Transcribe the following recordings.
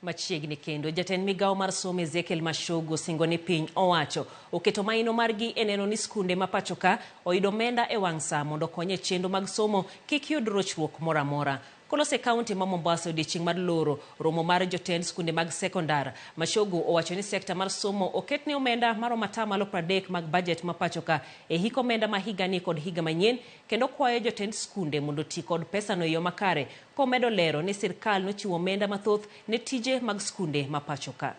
Machiegni kendo, jatend migawo mar somo Ezekiel Machogu osingo ni piny owacho oketo maino margi e neno ni skunde ma pachoka oyudo omenda e wang' saa mondo okony e chenro mag somo kik yud rochruok moro amora. Koloso e kaunti ma Mombasa odiechieng' mar loro romo mar jotend skunde mag sekondar, Machogu owacho ni sekta mar somo oketne omenda maromo atamalo 30 mag bajet ma pachoka e hik omenda ma higani kod higa manyien kendo kwayo jotend skunde mondo oti kod pesano e yo makare komedo lero ni sirkal nochiwo omenda mathoth ne tije mag skunde ma pachoka.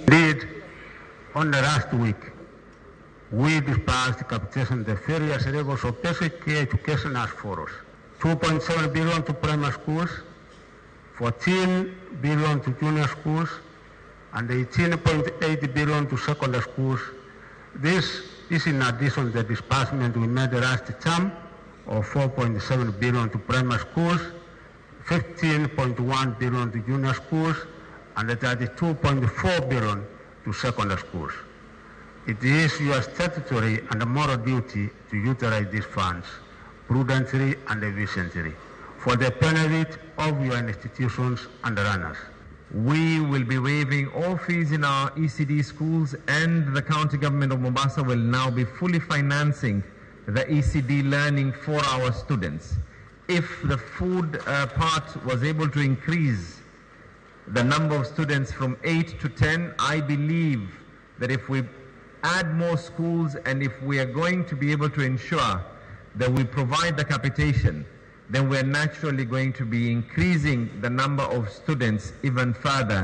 Indeed, on the last week, we disbursed capitation the various levels of basic education as follows: 2.7 billion to primary schools, 14 billion to junior schools, and 18.8 billion to secondary schools. This is in addition to the disbursement we made last term of 4.7 billion to primary schools, 15.1 billion to junior schools, and 32.4 billion to secondary schools. It is your statutory and moral duty to utilize these funds prudently and efficiently for the benefit of your institutions and learners. We will be waiving all fees in our ECD schools, and the county government of Mombasa will now be fully financing the ECD learning for our students. If the food part was able to increase the number of students from 8 to 10, I believe that if we add more schools and if we are going to be able to ensure that we provide the capitation, then we're naturally going to be increasing the number of students even further.